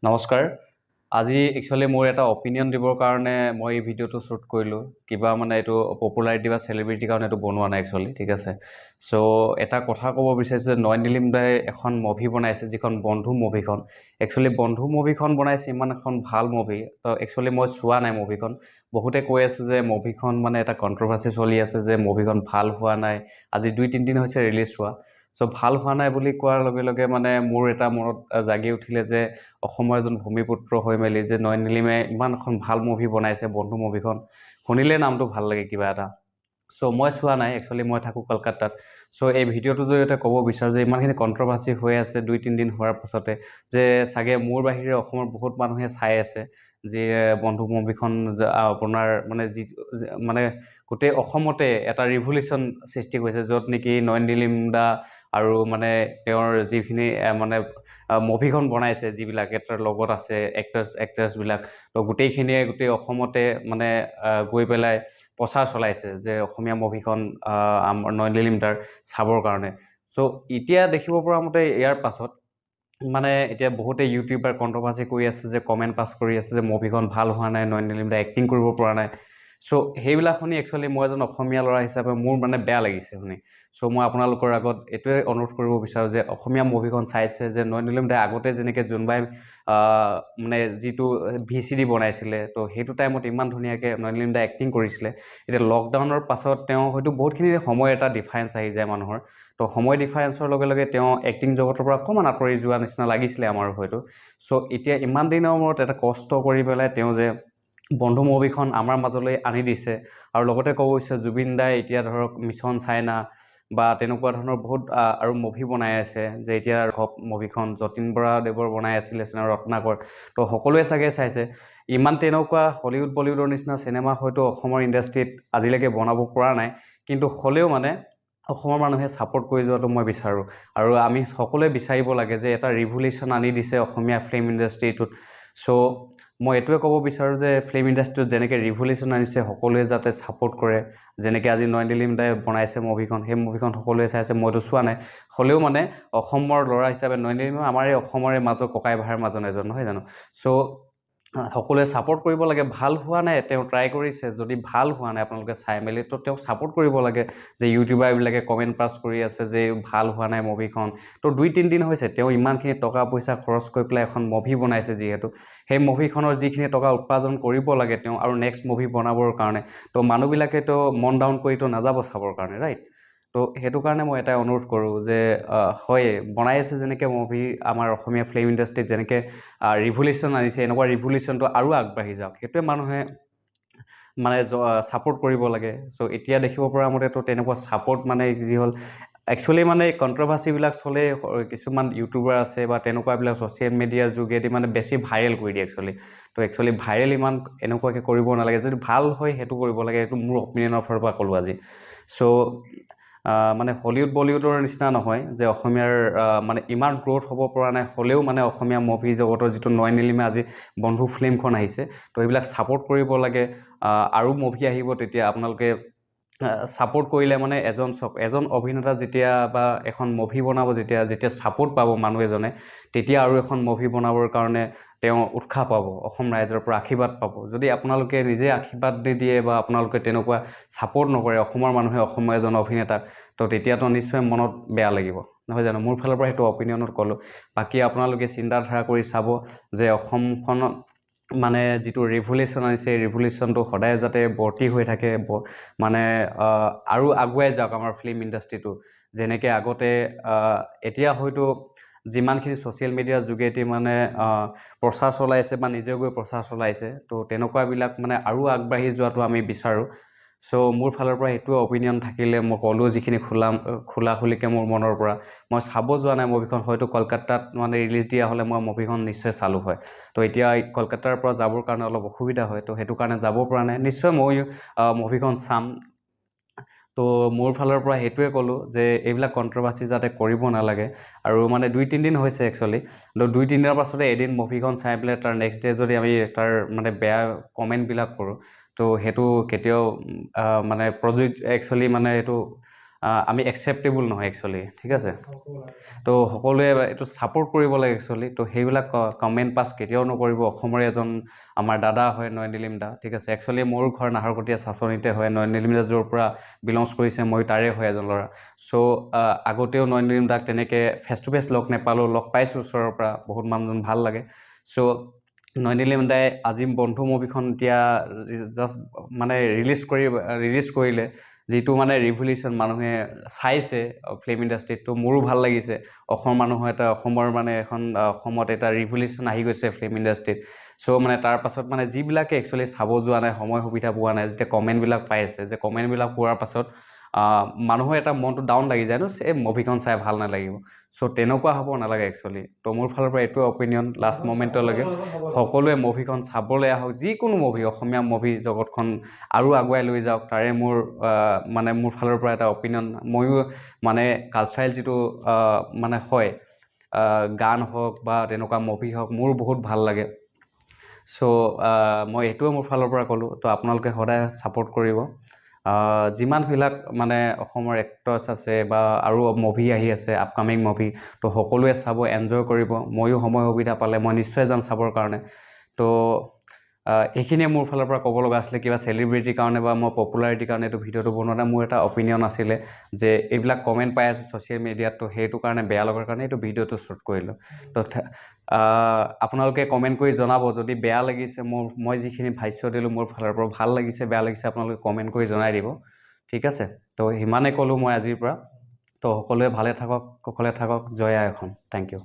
নমস্কাৰ। আজি একচুৱেলি মোৰ এটা অপিনিয়ন দিবৰ কাৰণে মই এই ভিডিঅ'টো শ্বুট কৰিলোঁ। কিবা মানে এইটো পপুলাৰিটি বা চেলিব্ৰিটিৰ কাৰণে এইটো বনোৱা নাই একচুৱেলি, ঠিক আছে। চ' এটা কথা ক'ব বিচাৰিছোঁ যে নয়ন নীলিম দাই এখন মুভি বনাইছে, যিখন বন্ধু মুভিখন। একচুৱেলি বন্ধু মুভিখন বনাইছে, ইমান এখন ভাল মুভি। তো একচুৱেলি মই চোৱা নাই মুভিখন। বহুতে কৈ আছে যে মুভিখন মানে এটা কণ্ট্ৰভাৰ্চি চলি আছে যে মুভিখন ভাল হোৱা নাই। আজি 2-3 দিন হৈছে ৰিলিজ হোৱা। চ' ভাল হোৱা নাই বুলি কোৱাৰ লগে লগে মানে মোৰ এটা মনত জাগি উঠিলে যে অসমৰ এজন ভূমিপুত্ৰ হৈ মেলি যে নয়ন নীলিমে ইমান এখন ভাল মুভি বনাইছে, বন্ধু মুভিখন শুনিলে নামটো ভাল লাগে কিবা এটা। চ' মই চোৱা নাই একচুৱেলি, মই থাকোঁ কলকাতাত। চ' এই ভিডিঅ'টোৰ জৰিয়তে ক'ব বিচাৰোঁ যে ইমানখিনি কণ্ট্ৰভাৰ্চি হৈ আছে 2-3 দিন হোৱাৰ পাছতে যে চাগে মোৰ বাহিৰে অসমৰ বহুত মানুহে চাই আছে যে বন্ধু মুভিখন আপোনাৰ মানে যি মানে গোটেই অসমতে এটা ৰিভলিউশ্যন সৃষ্টি কৰিছে, য'ত নেকি নয়ন নীলিম দা আৰু মানে তেওঁৰ যিখিনি মানে মুভিখন বনাইছে, যিবিলাক এক্টৰ লগত আছে, এক্টাৰ্ছ এক্ট্ৰেছবিলাক, তো গোটেইখিনিয়ে গোটেই অসমতে মানে গৈ পেলাই প্ৰচাৰ চলাইছে যে অসমীয়া মুভিখন আমাৰ নয়ন নীলিম দাৰ চাবৰ কাৰণে। চ' এতিয়া দেখিব পৰা মতে ইয়াৰ পাছত মানে এতিয়া বহুতে ইউটিউবাৰ কণ্ট্ৰভাৰ্চি কৰি আছে যে কমেণ্ট পাছ কৰি আছে যে মুভিখন ভাল হোৱা নাই, নয়ন নীলিম দাই এক্টিং কৰিব পৰা নাই। চ' সেইবিলাক শুনি একচুৱেলি মই এজন অসমীয়া ল'ৰা হিচাপে মোৰ মানে বেয়া লাগিছে শুনি। চ' মই আপোনালোকৰ আগত এইটোৱে অনুৰোধ কৰিব বিচাৰোঁ যে অসমীয়া মুভিখন চাইছে যে নয়ন নীলিম দাই আগতে যেনেকৈ জোনবাই মানে যিটো ভিচিডি বনাইছিলে, তো সেইটো টাইমত ইমান ধুনীয়াকৈ নয়ন নীলিম দাই এক্টিং কৰিছিলে। এতিয়া লকডাউনৰ পাছত তেওঁ হয়তো বহুতখিনি সময় এটা ডিফাৰেঞ্চ আহি যায় মানুহৰ। তো সময় ডিফাৰেঞ্চৰ লগে লগে তেওঁ এক্টিং জগতৰ পৰা অকণমান আঁতৰি যোৱা নিচিনা লাগিছিলে আমাৰ হয়তো। চ' এতিয়া ইমান দিনৰ মূৰত এটা কষ্ট কৰি পেলাই তেওঁ যে বন্ধু মুভিখন আমাৰ মাজলৈ আনি দিছে। আৰু লগতে ক'ব বিচাৰোঁ, জুবিন দাই এতিয়া ধৰক মিছন চাইনা বা তেনেকুৱা ধৰণৰ বহুত আৰু মুভি বনাই আছে যে এতিয়া ধৰক মুভিখন যতীন বৰা দেৱৰ বনাই আছিলে চিনেমা ৰত্নাকৰ, তো সকলোৱে চাগে চাইছে। ইমান তেনেকুৱা হলিউড বলিউডৰ নিচিনা চিনেমা হয়তো অসমৰ ইণ্ডাষ্ট্ৰীত আজিলৈকে বনাব পৰা নাই, কিন্তু হ'লেও মানে অসমৰ মানুহে ছাপোৰ্ট কৰি যোৱাটো মই বিচাৰোঁ। আৰু আমি সকলোৱে বিচাৰিব লাগে যে এটা ৰিভলিউশ্যন আনি দিছে অসমীয়া ফিল্ম ইণ্ডাষ্ট্ৰীটোত। চ' মই এইটোৱে ক'ব বিচাৰোঁ যে ফিল্ম ইণ্ডাষ্ট্ৰীত যেনেকৈ ৰিভলিউশ্যন আনিছে, সকলোৱে যাতে ছাপোৰ্ট কৰে। যেনেকৈ আজি নয়ন নীলিম দাই বনাইছে মুভিখন, সেই মুভিখন সকলোৱে চাইছে। মইতো চোৱা নাই, হ'লেও মানে অসমৰ ল'ৰা হিচাপে নয়ন নীলিমো আমাৰ এই অসমৰে মাজৰ ককাই ভাইৰ মাজৰ এজন, নহয় জানো? চ' সকলোৱে ছাপোৰ্ট কৰিব লাগে। ভাল হোৱা নাই, তেওঁ ট্ৰাই কৰিছে। যদি ভাল হোৱা নাই আপোনালোকে চাই মেলি, তো তেওঁক ছাপোৰ্ট কৰিব লাগে। যে ইউটিউবাৰবিলাকে কমেণ্ট পাছ কৰি আছে যে ভাল হোৱা নাই মুভিখন, তো 2-3 দিন হৈছে, তেওঁ ইমানখিনি টকা পইচা খৰচ কৰি পেলাই এখন মুভি বনাইছে। যিহেতু সেই মুভিখনৰ যিখিনি টকা উপাৰ্জন কৰিব লাগে তেওঁ আৰু নেক্সট মুভি বনাবৰ কাৰণে, তো মানুহবিলাকেতো মন ডাউন কৰিতো নাযাব চাবৰ কাৰণে, ৰাইট? তো সেইটো কাৰণে মই এটাই অনুৰোধ কৰোঁ যে হয় বনাই আছে যেনেকৈ মুভি, আমাৰ অসমীয়া ফিল্ম ইণ্ডাষ্ট্ৰীত যেনেকৈ ৰিভলিউশ্যন আনিছে, এনেকুৱা ৰিভলিউশ্যনটো আৰু আগবাঢ়ি যাওক। সেইটোৱে মানুহে মানে ছাপোৰ্ট কৰিব লাগে। চ' এতিয়া দেখিব পৰা মতেতো তেনেকুৱা ছাপোৰ্ট মানে যি হ'ল একচুৱেলি মানে কণ্ট্ৰভাৰ্চিবিলাক চলে, কিছুমান ইউটিউবাৰ আছে বা তেনেকুৱাবিলাক ছ'চিয়েল মিডিয়াৰ যোগেদি মানে বেছি ভাইৰেল কৰি দিয়ে একচুৱেলি। তো একচুৱেলি ভাইৰেল ইমান এনেকুৱাকৈ কৰিব নালাগে। যদি ভাল হয় সেইটো কৰিব লাগে। এইটো মোৰ অপিনিয়নৰ ফালৰ পৰা ক'লোঁ আজি। চ' মানে হলিউড বলিউডৰ নিচিনা নহয় যে অসমীয়াৰ মানে ইমান গ্ৰ'থ হ'ব পৰা নাই, হ'লেও মানে অসমীয়া মুভি জগতৰ যিটো নয়ন নীলিমে আজি বন্ধু ফিল্মখন আহিছে, তো এইবিলাক ছাপোৰ্ট কৰিব লাগে। আৰু মুভি আহিব, তেতিয়া আপোনালোকে ছাপোৰ্ট কৰিলে মানে এজন চাওক, এজন অভিনেতা যেতিয়া বা এখন মুভি বনাব যেতিয়া যেতিয়া ছাপোৰ্ট পাব মানুহ এজনে, তেতিয়া আৰু এখন মুভি বনাবৰ কাৰণে তেওঁ উৎসাহ পাব, অসম ৰাইজৰ পৰা আশীৰ্বাদ পাব। যদি আপোনালোকে নিজে আশীৰ্বাদ নিদিয়ে বা আপোনালোকে তেনেকুৱা ছাপোৰ্ট নকৰে অসমৰ মানুহে অসমৰ এজন অভিনেতাক, তো তেতিয়াতো নিশ্চয় মনত বেয়া লাগিব, নহয় জানো? মোৰ ফালৰ পৰা সেইটো অপিনিয়নত ক'লোঁ। বাকী আপোনালোকে চিন্তাধাৰা কৰি চাব যে অসমখনত মানে যিটো ৰিভলিউশ্যন আনিছে, এই ৰিভলিউশ্যনটো সদায় যাতে বৰ্তি হৈ থাকে, মানে আৰু আগুৱাই যাওক আমাৰ ফিল্ম ইণ্ডাষ্ট্ৰিটো। যেনেকৈ আগতে এতিয়া হয়তো যিমানখিনি ছ'চিয়েল মিডিয়াৰ যোগেদি মানে প্ৰচাৰ চলাইছে বা নিজে গৈ প্ৰচাৰ চলাইছে, তো তেনেকুৱাবিলাক মানে আৰু আগবাঢ়ি যোৱাটো আমি বিচাৰোঁ। চ' মোৰ ফালৰ পৰা সেইটোৱে অপিনিয়ন থাকিলে। মই ক'লোঁ যিখিনি খোলা খোলা খুলিকৈ মোৰ মনৰ পৰা। মই চাব যোৱা নাই মুভিখন। হয়তো কলকাতাত মানে ৰিলিজ দিয়া হ'লে মই মুভিখন নিশ্চয় চালোঁ হয়। তো এতিয়া কলকাতাৰ পৰা যাবৰ কাৰণে অলপ অসুবিধা হয়, তো সেইটো কাৰণে যাব পৰা নাই। নিশ্চয় মই মুভিখন চাম। তো মোৰ ফালৰ পৰা সেইটোৱে ক'লোঁ যে এইবিলাক কণ্ট্ৰভাৰ্চি যাতে কৰিব নালাগে। আৰু মানে 2-3 দিন হৈছে একচুৱেলি। তো 2-3 দিনৰ পাছতে এদিন মুভিখন চাই পেলাই তাৰ নেক্সট ডে যদি আমি তাৰ মানে বেয়া কমেণ্টবিলাক কৰোঁ, তো সেইটো কেতিয়াও মানে প্ৰযোজ্য একচুৱেলি মানে এইটো আমি একচেপ্টেবল নহয় একচুৱেলি, ঠিক আছে। তো সকলোৱে এইটো ছাপোৰ্ট কৰিব লাগে একচুৱেলি। তো সেইবিলাক কমেণ্ট পাছ কেতিয়াও নকৰিব। অসমৰে এজন আমাৰ দাদা হয় নয়ন নীলিম দা, ঠিক আছে। একচুৱেলি মোৰ ঘৰ নাহৰকটীয়া চাচনীতে হয়। নয়ন নীলিম দা য'ৰ পৰা বিলংছ কৰিছে, মই তাৰে হয় এজন ল'ৰা। চ' আগতেও নয়ন নীলিম দাক তেনেকৈ ফেচ টু ফেচ লগ নেপালোঁ, লগ পাইছোঁ ওচৰৰ পৰা, বহুত মানুহজন ভাল লাগে। চ' নয়ন নীলিম দাই আজিম বন্ধু মুভিখন এতিয়া জাষ্ট মানে ৰিলিজ কৰিলে, যিটো মানে ৰিভলিউশ্যন মানুহে চাইছে ফিল্ম ইণ্ডাষ্ট্ৰীত, তো মোৰো ভাল লাগিছে। অসমৰ মানুহৰ এটা, অসমৰ মানে এখন, অসমত এটা ৰিভলিউশ্যন আহি গৈছে ফিল্ম ইণ্ডাষ্ট্ৰীত। চ' মানে তাৰ পাছত মানে যিবিলাকে একচুৱেলি চাব যোৱা নাই, সময় সুবিধা পোৱা নাই, যেতিয়া কমেণ্টবিলাক পাই আছে, যে কমেণ্টবিলাক পোৱাৰ পাছত মানুহৰ এটা মনটো ডাউন লাগি যায় ন, এই মুভিখন চাই ভাল নালাগিব। চ' তেনেকুৱা হ'ব নালাগে একচুৱেলি। তো মোৰ ফালৰ পৰা এইটোৱে অপিনিয়ন, লাষ্ট মমেণ্টলৈকে সকলোৱে মুভিখন চাবলৈ আহক, যিকোনো মুভি, অসমীয়া মুভি জগতখন আৰু আগুৱাই লৈ যাওক, তাৰে মোৰ মানে মোৰ ফালৰ পৰা এটা অপিনিয়ন। ময়ো মানে কালচাৰেল যিটো মানে হয়, গান হওক বা তেনেকুৱা মুভি হওক, মোৰ বহুত ভাল লাগে। চ' মই এইটোৱে মোৰ ফালৰ পৰা ক'লোঁ। তো আপোনালোকে সদায় ছাপোৰ্ট কৰিব। যিমানবিলাক মানে অসমৰ এক্টৰ্ছ আছে বা আৰু মুভি আহি আছে, আপকামিং মুভি, তো সকলোৱে চাব, এনজয় কৰিব। ময়ো সময় সুবিধা পালে মই নিশ্চয় যাম চাবৰ কাৰণে। তো এইখিনিয়ে মোৰ ফালৰ পৰা ক'ব লগা আছিলে। কিবা চেলিব্ৰিটিৰ কাৰণে বা মই পপুলাৰিটিৰ কাৰণে এইটো ভিডিঅ'টো বনোৱা নাই। মোৰ এটা অপিনিয়ন আছিলে যে এইবিলাক কমেণ্ট পাই আছোঁ ছ'চিয়েল মিডিয়াত, তো সেইটো কাৰণে বেয়া লগাৰ কাৰণে এইটো ভিডিঅ'টো শ্বুট কৰিলোঁ। তো আপোনালোকে কমেণ্ট কৰি জনাব যদি বেয়া লাগিছে, মই যিখিনি ভাষ্য দিলোঁ মোৰ ফালৰ পৰা ভাল লাগিছে বেয়া লাগিছে, আপোনালোকে কমেণ্ট কৰি জনাই দিব, ঠিক আছে। তো সিমানে ক'লোঁ মই আজিৰ পৰা। তো সকলোৱে ভালে থাকক, কুশলে থাকক। জয় আই অসম। Thank you.